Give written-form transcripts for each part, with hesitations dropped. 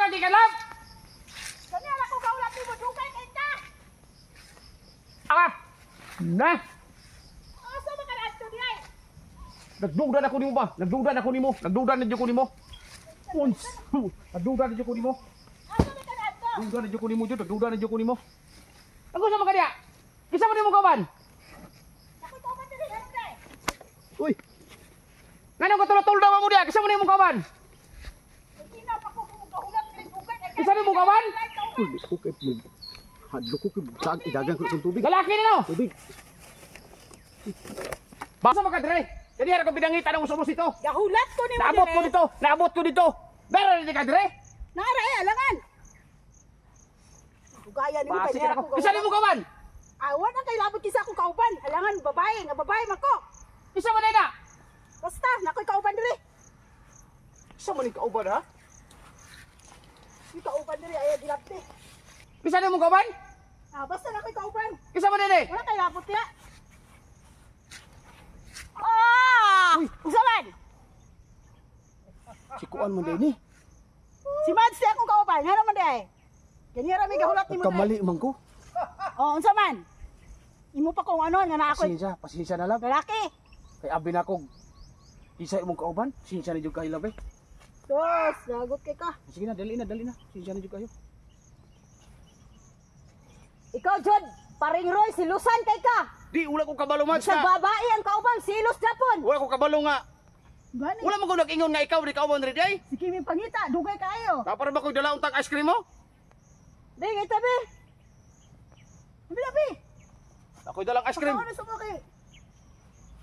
ka gikanlab? Kani ala ko kaulat nimo, dugay kay ka. Ah! Na! Asa man ka adto di ay? Nagduda na ko nimo ba? Nagduda na ko nimo. Nagduda na jud ko nimo. Uns. Nagduda na jud ko nimo. Asa man ka adto? Nagduda na jud ko nimo jud. Nagduda na jud ko nimo. Ang gusto mo ka diya? Kinsa man nimo kauban? Ako kauban diri ano day? Uy. Nganong katulad-tulad mo diya? Kinsa man nimo kauban? Kina pa ko kung kahulat diri, dugay kay ka. Kinsa nimo kauban? Uy, ko kay hadlok ko kay dag idagan ko itong tubig. Lalaki ni no. Tubig. Basa mo ka dire. Dili ra ko binangita ng usubos ito. Gahulat ko nimo. Naabot ko dito. Naabot ko dito. Dara ni ka dire. Naara ay alangan. Dugaya nimo Basi kay ka ko. Kinsa nimo kauban? Awan ang kay labot kisa akong kauban. Alangan babae, nga babae man ko. Kinsa man na? Basta nakoy kauban diri. Kinsa man ni kauban ha? Yung kauban diri ay gilabti. Kinsa nimo kauban? Ah, basta nakoy kauban. Kinsa man ni? Wala kay labot niya. Ah! Unsa man? Si kuan man din ni. Si Mads di akong kauban. Ngano man di ay? Kanya ra may gahulat nimo. Nagkamali man ko. Oh, unsa man? Imo pa kung ano nga na ako Pasensya, pasensya na lang. lalaki. Kay abi na kog isa imong kauban, pasensya na jud kayo labi. Dos, lagot kay ka. Sige na, dali na, dali na. Pasensya na jud kayo. Ikaw jud, paring Roy, silusan kay ka. Di wala ko kabalo Mads Sa nga. babae ang kauban, silos japon. Wala ko kabalo nga. Gani. Wala man ko nag-ingon nga ikaw di kauban diri ay. Sige mi pangita, dugay kaayo. Tapos ba ko dala untag ice cream mo? Di kay tabi. Abi abi. Ako dalang ice cream. Ano sa mo kay?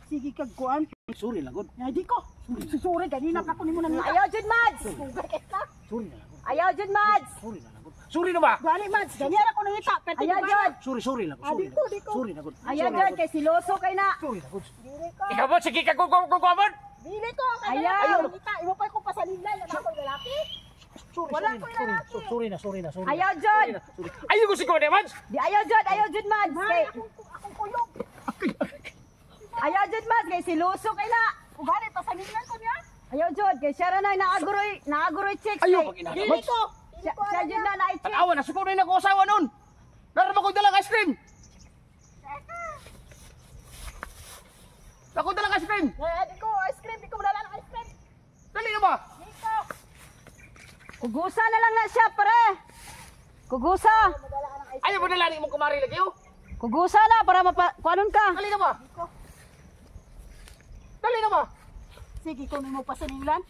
Sige kag kuan. Sorry lang gud. Ay di ko. Susuri ganina pa ko nimo nangita. Ayaw jud, Mads. Dugay kay ka. Sorry na lang gud. Ayaw jud, Mads. Sorry na lang gud. Sorry na ba? Gani Mads, ganina ra ko nangita. Pwede Ayaw jud. Sorry, sorry lang gud. Ah, Sorry. di ko, di ko. Sorry na gud. Ayaw jud kay siloso kay na. Sorry na gud. Dili ko. Ikaw ba sige ka kung kung kauban? Dili ko kay Ayaw. nangita. Imo pa ko pasaninlan na ako lalaki. Sorry, Wala sorry ko na, sorry na. lalaki. Sorry na, sorry na, sorry. na. Ayaw jud. Ayaw ko siguro ni Mads. Di ayaw jud, ayaw jud, Mads. Mahal Kay akong kuyog. ayaw jud, Mads, kay siloso kay na. Ugani pasaninlan ko niya. Ayaw jud, kay siya ra na naaguroy, naaguroy chicks. Ayaw Kay- pag inana Dili Mads. ko. Siya siya jud na naay chicks. Tanawa na suko na ako asawa nun. Dara ba ko dalang ice cream? Ako dalang ice cream. Eh, di ko ice cream, di ko madala ng ice cream. Dali na ba? Di ko. Kugusa na lang na siya, pare. Kugusa. Madala ka ng ice Ayaw mo dala ni imong kumari lagi oh. Kugusa na para mapa kuanon ka. Dali na ba? Dali na ba? Sige, kung mo pasaninglan.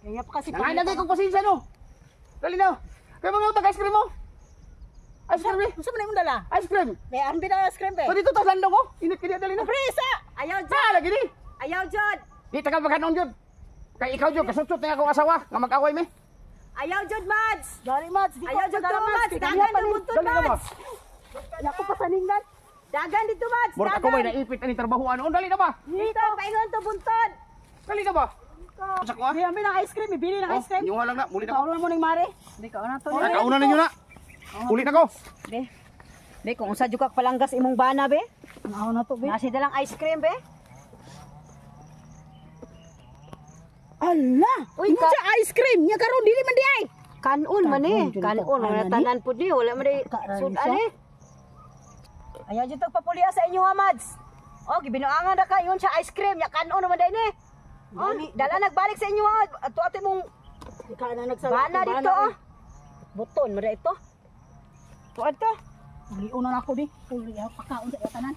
Kaya pa kasi Nanganagay kong pasensya no. Dali na. Kaya mga utag ice cream mo. Ice cream eh. Unsa man imong dala? Ice cream. May armi na ice cream be. So dito tas landong ko. Init kini dali na. Prisa. Ayaw jud. Sa lagi ni. Ayaw jud. Di taga paghanon jud. Kay ikaw jud kasutsot na akong asawa nga mag-away mi. Ayaw jud, Mads. Gani Mads, di ko Ayaw jud madala, to, Mads. Kay Dagan kanya pa na ni- buntod, Dali na ba? Mads. Ako pasaninglan. Dagan dito, Mads. Murag ako may Dagan. naipit ani trabahoan noon. Dali na ba? Dito, paingon to buntod. Dali na ba? Sa ko ah. Di armi ng ice cream, ibili ng Oh, ice cream. inyuha lang na, muli na ko. Kauna mo ning mare. Di ka na to. Ah, kauna ninyo na. Uli na ko. Be. Be, kung unsa jud ka palanggas imong bana, be. Ano na to be? Nasi dalang ice cream, be. Ala! Uy, Uy, siya ice cream. Nya karon dili man di ay. Kanon man eh. Kanon, jud Kanon, to. wala Ano ni? tanan pud ni, wala man di Karan sudan siya. eh. Ayaw jud tog papuliya sa inyo ha, Mads. Oh, gibinuangan ra ka ingon siya ice cream, ya kanon naman din eh. Oh, dala nagbalik sa inyo ha. Ato ato mong Di ka na nagsala. bana dito oh. Buton man ito. Tuad to. Ulion na ako di. Uli ako pakaon sa iya tanan.